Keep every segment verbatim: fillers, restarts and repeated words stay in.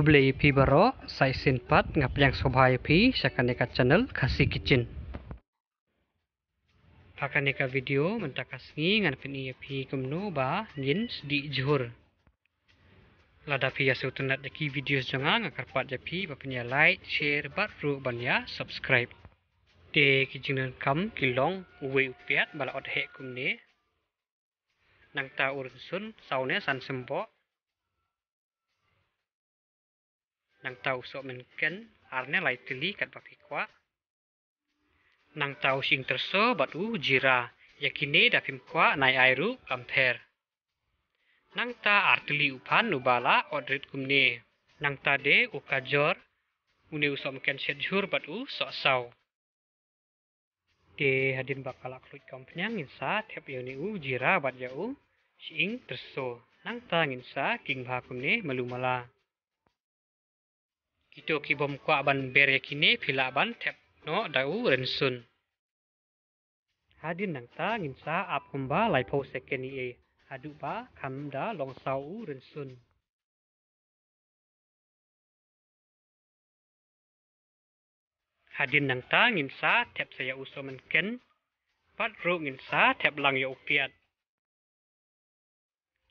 Khublei ïa phi baroh, sa shisien pat nga pdiang sngewbha ïa phi sha kane ka channel Khasi Kitchen. Ha kane ka video mynta ka sngi ngan pyni ïa phi kumno ba ngin sdih jhur. Lada phi ïa sngewtynnat ïa ki videos jong nga, nga kyrpad ïa phi ba phin ïa like, share bad ruh ban ïa subscribe. Te ki jingdonkam ki long uwei u piat ba la ot heh kumne. Nangta u rynsun saw ne san symboh. Nangta u sohmynken ar ne lai tylli katba phi kwah. Nangta u shyieng tyrso bad u jira, ïa kine da phim kwah nai ai ruh kam pher. Nangta ar tylli u phan uba la ot rit kumne. Nangta de u kajor, une u sohmynken shet jhur bad u sohsaw. Te hadien ba ka la khluit kam pynïang ngin sa thep ïa une u jira bad ïa u shyieng tyrso. Nangta ngin sa king bha kumne malu mala. Kito ki bym kwah ban ber ïa kine phi lah ban thep noh da u rynsun. Hadien nangta ngin sa ap kumba laiphew second ïa ei haduh ba kham da long saw u rynsun. Hadien nangta ngin sa thep sa ïa u sohmynken bad ruh ngin sa thep lang ïa u piat.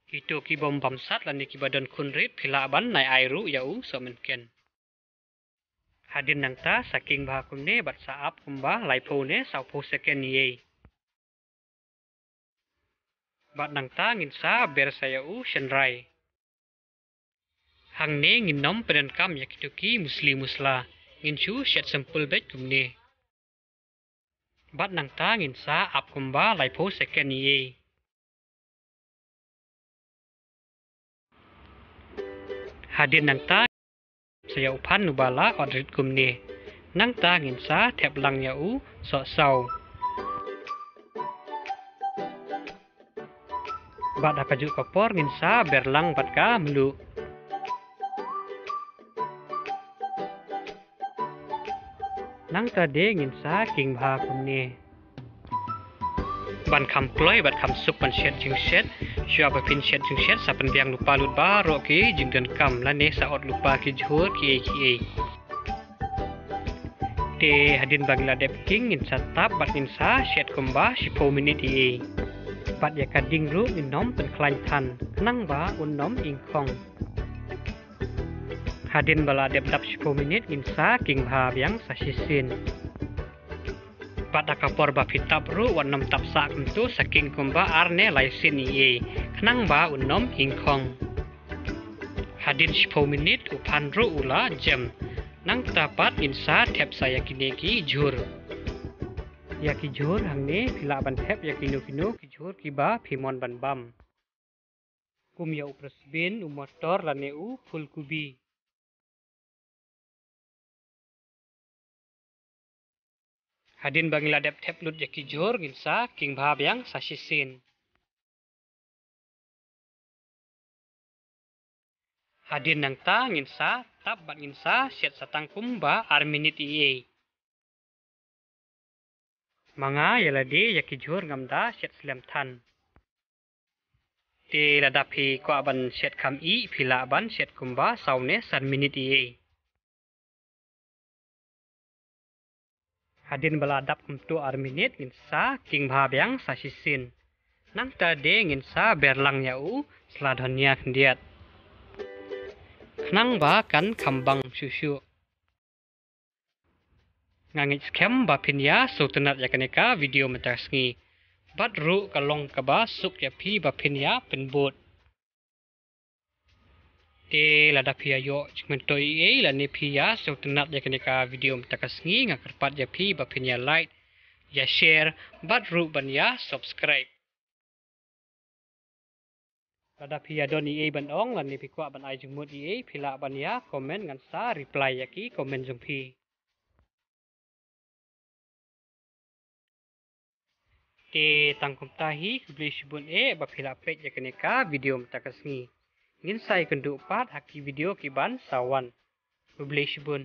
Kito ki bym bamsat lane kiba don khun rit phi lah ban nai ai ruh ïa u sohmynken. Hadien nangta sa king bha kumne bad sa ap kumba laiphew ne sawphew second ïa ei. Bad nangta ngin sa ber sa ïa u shynrai. Hangne ngin nym pyndonkam ïa kito ki musli musla, ngin shu shet simple beit kumne. Bad nangta ngin sa ap kumba laiphew second ïa ei. Hadien nangta sa ïa u phan uba la ot rit kumne. Nangta ngin sa thep lang ïa u sohsaw. Bad ha kajuh ka por ngin sa ber lang bad ka mluh. Nangta de ngin sa king bha kumne. Ban kham kloi bad kham suk ban shet jingshet, shuwa ba phin shet jingshet sa pynbiang lypa lut baroh ki jingdonkam lane sa ot lypa ki jhur kiei kiei. Te hadien ba ngi la dep king ngin sa tap bad ngin sa shet kumba shiphew minit ïa ei. Bad ïa ka ding ruh ngin nym pynkhlaiñ than khnang ba un nym ingkhong. Hadien ba la dep dap shiphew minit ngin sa king bha biang sa shisien. Bad ha ka por ba phi tap ruh wat nym tap sah kumto, sa king kumba ar ne lai sien ïa ei khnang ba un nym ingkhong. Hadien shiphew minit u phan ruh u la jem. Nangta pat ngin sa thep sa ïa kine ki jhur. Ïa ki jhur hangne phi lah ban thep ïa kino kino ki jhur kiba phi mon ban bam. Kum ïa u prasbin, u motor lane u phulkubi. Hadien ba ngi la dep thep lut ïa ki jhur ngin sa king bha biang sa shisien. Hadien nangta ngin sa tap bad ngin sa shet sa tang kumba ar minit ïa ei. Ma nga ïa lade ïa ki jhur ngam da shet slem than. Te lada phi kwah ban shet kham ih phi lah ban shet kumba saw ne san minit ïa ei. Hadien ba la dap kumto ar minit ngin sa king bha biang sa shisien. Nangta de ngin sa ber lang ïa u sla dhania khyndiat khnang ba kan kham bang shuh shuh. Nga ngeit skhem ba phin ïa sngewtynnat ïa kane ka video mynta ka sngi. Bad ruh ka long kaba suk ïa phi ba phin ïa pynbud. Te lada phi ïa ïoh jingmyntoi ei ei lane phi ïa sngewtynnat ïa kane ka video mynta ka sngi, nga kyrpad ïa phi ba phin ïa like, ïa share bad ruh ban ïa subscribe. Lada phi ïa don ei ei ban ong lane phi kwah ban ai jingmut ei ei phi lah ban ïa comment, ngan sa reply ïa ki comment jong phi. Te tang kumta hi, khublei shibun eh ba phi la peit ïa kane ka video mynta ka sngi. Ngin sa ïakynduh pat ha ki video ki ban sa wan. Khublei shibun.